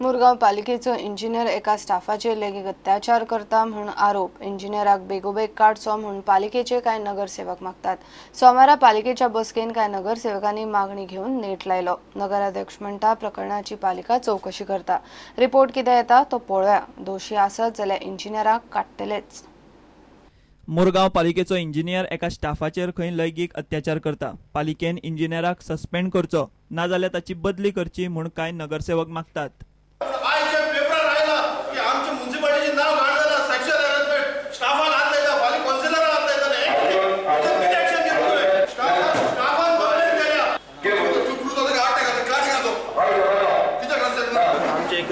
मुरगांव पालिकेचो इंजिनियर एका स्टाफाचेर लैंगिक अत्याचार करता म्हूण आरोप. इंजिनियराक बेगोबेग काडचो म्हूण पालिकेचे कांय नगरसेवक मागतात. सोमारा पालिकेच्या बसकेन कांय नगरसेवकांनी मागणी घेवन नेट लायलो. नगराध्यक्ष म्हणटा प्रकरणाची पालिका चवकशी करता. रिपोर्ट कितें येता तो पळोवया. दोशी आसत जाल्यार इंजिनियराक काडटलेच. मुरगांव पालिकेचो इंजिनियर एका स्टाफाचेर खंय लैंगिक अत्याचार करता. पालिकेन इंजिनियराक सस्पेंड करचो नाजाल्यार ताची बदली करची म्हूण कांय नगरसेवक मागतात. आमचे एक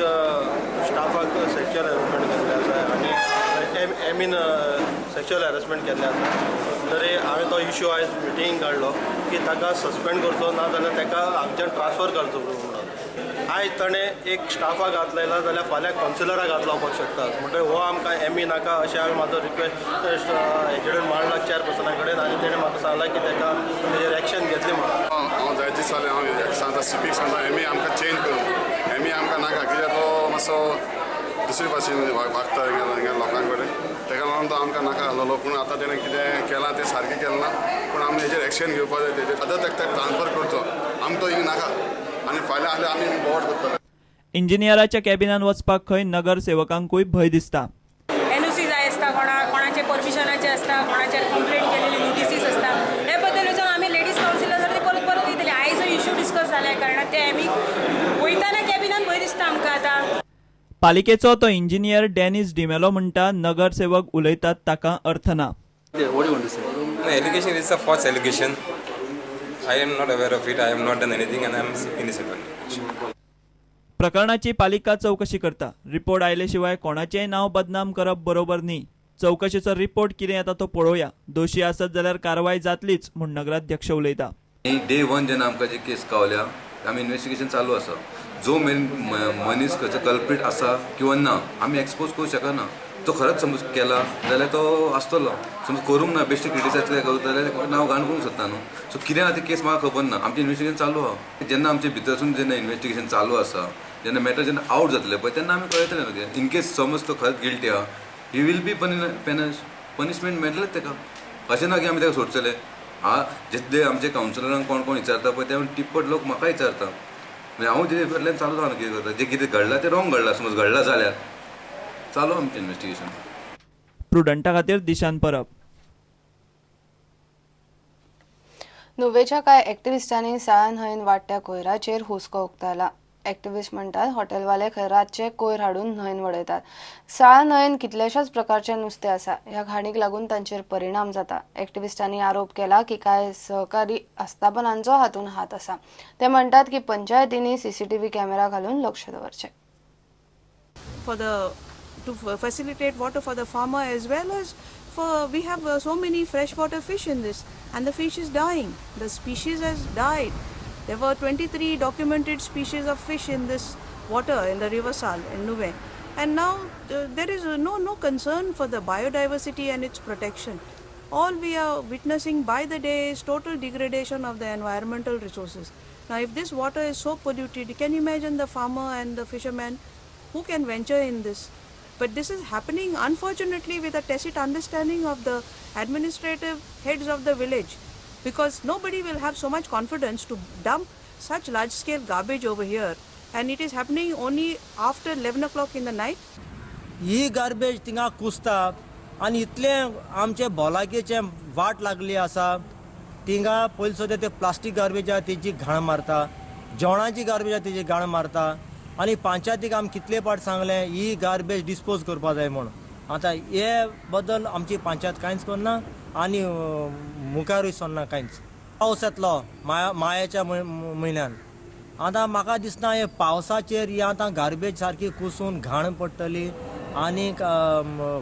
स्टाफाक सेक्शुअल हॅरेसमेंट केल्लें आसा आनी एमीन सेक्शुअल हॅरेसमेंट केल्लें आसा. तरी हांवें तो इश्यू आयज मिटींग काडलो की ताका सस्पेंड करचो ना जाल्यार ताका हांगच्यान ट्रान्सफर करचो म्हणून. आयज ताणें एक स्टाफाक हात लायला जाल्यार फाल्यां कावन्सिलराक हात लावपाक शकता. म्हणटकीर हो आमकां एमी नाका अशें हांवें म्हाजो रिक्वेस्ट हेजे कडेन मांडला चेअरपर्सना कडेन आनी तेणें म्हाका सांगलां की ताका तेजेर एक्शन घेतली म्हणून. हांव जायते दीस जाले हांव सांगता सीपीक सांगता एमी आमकां चेंज करूं. एमी आमकां नाका कित्याक तो मातसो दुसरे भाशेन वागता हिंगा लोकां कडेन. ताका लागून तो आमकां नाका आसलेलो. पूण आतां तेणें कितें केलां तें सारकें केलें ना. पूण आमी हेजेर एक्शन घेवपाक जाय. तेजेर आतां ताका ट्रान्सफर करचो. आमकां तो हिंगा नाका आनी फाल्यां आसल्यार आमी बोवाळ करतले. इंजिनियराच्या कॅबिनान वचपाक खंय नगरसेवकांकूय भंय दिसता. एनओसी जाय आसता, कोणाचे परमिशनाचे आसता, कोणाचेर कंप्लेंट केलेली नोटिसीस आसता. हे बद्दल वचून आमी लेडीज कावन्सिलर परत परत वयतले. आयज जो इश्यू डिस्कस जाल्या कारणान ते आमी वयतना कॅबिनान भंय दिसता आमकां आतां. पालिकेचो तो इंजिनियर डेनिस डिमेलो म्हणटा नगरसेवक उलयतात ताका अर्थ ना. Allegation is a false allegation. I am not aware of it. I have not done anything and I am innocent. प्रकरणाची पालिका चवकशी करता. रिपोर्ट आयले शिवाय कोणाचेय नांव बदनाम करप बरोबर न्ही. चवकशेचो रिपोर्ट कितें येता तो पळोवया. दोशी आसत जाल्यार कारवाय जातलीच म्हूण नगराध्यक्ष उलयता. डे वन जेन्ना आमकां जी केस गावल्या आमी इन्वेस्टिगेशन चालू आसा. जो मेरेन मनीस खंयचो कल्प्रीट आसा किंवा ना आमी एक्सपोज करूंक शकना. तो खरंच समज केला जाल्यार तो आसतलो. समज करूंक ना बेश्टे क्रिटिसायज करूं जाल्यार नांव घाण करूंक शकता न्हू. सो कितें आहा ती केस म्हाका खबर ना. आमचें इन्वेस्टिगेशन चालू आहा. जेन्ना आमचे भितरसून जेन्ना इन्वेस्टिगेशन चालू आसा जेन्ना मॅटर जेन्ना आवट जातलें पळय तेन्ना आमी कळयतलें न्हू. इन केस समज तो खरेंच गिल्टी आहा he will be punishment मेळटलेंच ताका. अशें ना की आमी ताका सोडचेले. हा जितले आमचे कावन्सिलरांक कोण कोण विचारता पळय ते टिप्पट लोक म्हाका विचारता. म्हणजे हांव तेजे फाटल्यान चालू जावन कितें करता जें कितें घडलां तें रॉंग घडलां. समज घडलां जाल्यार चालू आमचें इन्वेस्टिगेशन. प्रुडंटा खातीर दिशान परब. नुवेच्या कांय एक्टिविस्टांनी साळा न्हंयेन वाडट्या कोयराचेर हुस्को उक्तायला. एक्टिविस्ट म्हणटात हॉटेलवाले खंय रातचे कोयर हाडून न्हंयेन वडयतात. साळा न्हंयेन कितल्याशाच प्रकारचे नुस्तें आसा. ह्या घाणीक लागून तांचेर परिणाम जाता. एक्टिविस्टांनी आरोप केला की कांय सहकारी आस्थापनांचो हातूंत हात आसा. ते म्हणटात की पंचायतींनी सीसीटीव्ही कॅमेरा घालून लक्ष दवरचें. For the to facilitate water for the farmer as well as for we have so many freshwater fish in this and the fish is dying. The species has died. There were 23 documented species of fish in this water in the river Sal in Nuvem, and now there is no concern for the biodiversity and its protection. All we are witnessing by the day is total degradation of the environmental resources. Now if this water is so polluted, can you imagine the farmer and the fisherman who can venture in this? But this is happening unfortunately with a tacit understanding of the administrative heads of the village, because nobody will have so much confidence to dump such large scale garbage over here, and it is happening only after 11 o'clock in the night. He garbage थिंगा कुसता आनी इतलें आमचे भलायकेचें वाट लागली आसा. थिंगा पयलीं सुद्दां ते प्लास्टीक गार्बेज आहा तेजी घाण मारता, जेवणाची गार्बेज आहा तेजी घाण मारता. आनी पंचायतीक आमी कितले पाट सांगलें ही गार्बेज डिस्पोज करपा जाय म्हूण. आतां हे बद्दल आमची पंचायत कांयच करना आनी मुखारूय सरना कांयच. पावस येतलो मायाच्या म्हयन्यान. आतां म्हाका दिसना हे पावसाचेर ही आतां गार्बेज सारकी कुसून घाण पडटली आनीक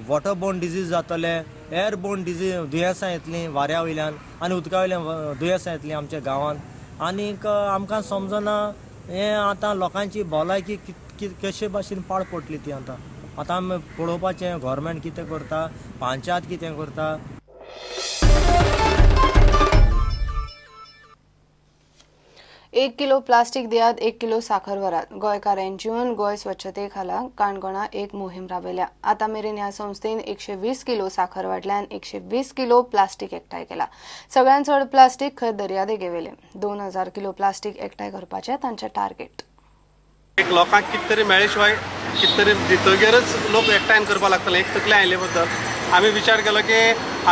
वॉटर बोर्न डिजीज जातले, एअर बोर्न डिजीज दुयेंसां येतलीं वाऱ्या वयल्यान आनी उदका वयल्यान दुयेंसां येतलीं आमच्या गांवांत. आनीक आमकां समजना हें आतां लोकांची भलायकी कशे भाशेन पाड पडली ती. आतां आतां आमी पळोवपाचें गव्हर्मेंट कितें करता, पंचायत कितें करता. 1 किलो प्लास्टिक दियात, 1 किलो साखर व्हरात. गोंयकार एनजीओन गोंय स्वच्छते खाला काणकोणा एक मोहीम राबयल्या. आतां मेरेन ह्या संस्थेन 120 किलो साखर वाटल्यान 120 किलो प्लास्टिक एकठांय केला. सगळ्यांत चड प्लास्टिक खंय दर्यादेगेवेले. 2000 किलो प्लास्टिक एकठांय करपाचें तांचें टार्गेट. एक लोकांक कितें तरी मेळ्ळे शिवाय कितें तरी दितगेरच लोक एकठांय करपाक लागतले. एक तकले आयले बद्दल आमी विचार केलो की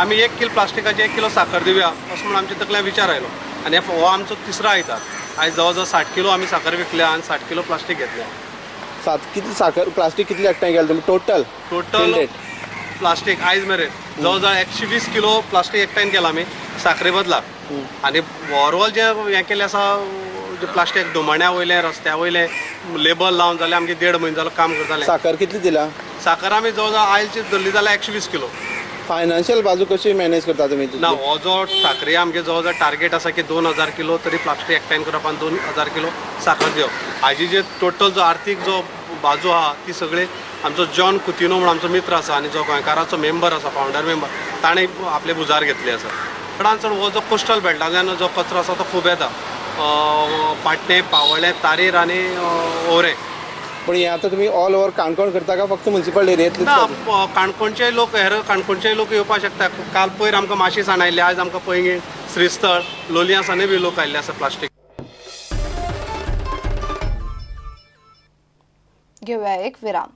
आमी 1 किलो प्लास्टिकाचे 1 किलो साखर दिवया असो म्हणून आमच्या तकल्यान विचार आयलो आनी हो आमचो तिसरो आयतार. आयज जवळ जवळ 60 किलो आमी साखर विकल्या आनी 60 किलो प्लास्टीक घेतल्या. कितली साखर प्लास्टीक कितली एकठांय केलें तुमी टोटल? टोटल प्लास्टीक आयज मेरेन जवळ जवळ 120 किलो प्लास्टीक एकठांय केला आमी साखरे बदला. आनी ओवरऑल जें हें केलें आसा प्लास्टीक दुमाण्या वयलें रस्त्या वयलें लेबल लावन जाल्यार आमगे 1.5 म्हयनो जालो काम करताले. साखर कितली दिला? साखर आमी जवळ जवळ आयलची धरली जाल्यार 120 किलो. फायनान्शियल बाजू कशी मॅनेज करता तुमी? ना, हो जो साखरे आमगे जवळ जवळ टार्गेट आसा की 2000 किलो तरी प्लास्टीक एकठांय करप आनी 2000 किलो साखर दिवप. हाजी जे टोटल जो आर्थीक जो बाजू आहा ती सगळी आमचो जॉन कुतिनो म्हूण आमचो मित्र आसा आनी जो गोंयकाराचो मेंबर आसा, फावंडर मेंबर, ताणें आपले भुजार घेतले आसा. चडान चड हो जो कोस्टल बेल्टांतल्यान जो कचरो आसा तो खूब येता, पाटणें, पावळें, तारीर आनी ओवरें. पण हे आतां तुमी ऑल ओवर काणकोण करता काय फक्त म्युनिसिपल एरियेंतले? ना, काणकोणचे लोक, हेर काणकोणचे लोक येवपाक शकता. काल पयर आमकां माशी साण आयिल्ले, आयज आमकां पैंगीण, श्रीस्थळ, लोलयां सानय बी लोक आयिल्ले आसा प्लास्टीक. घेवया एक विराम.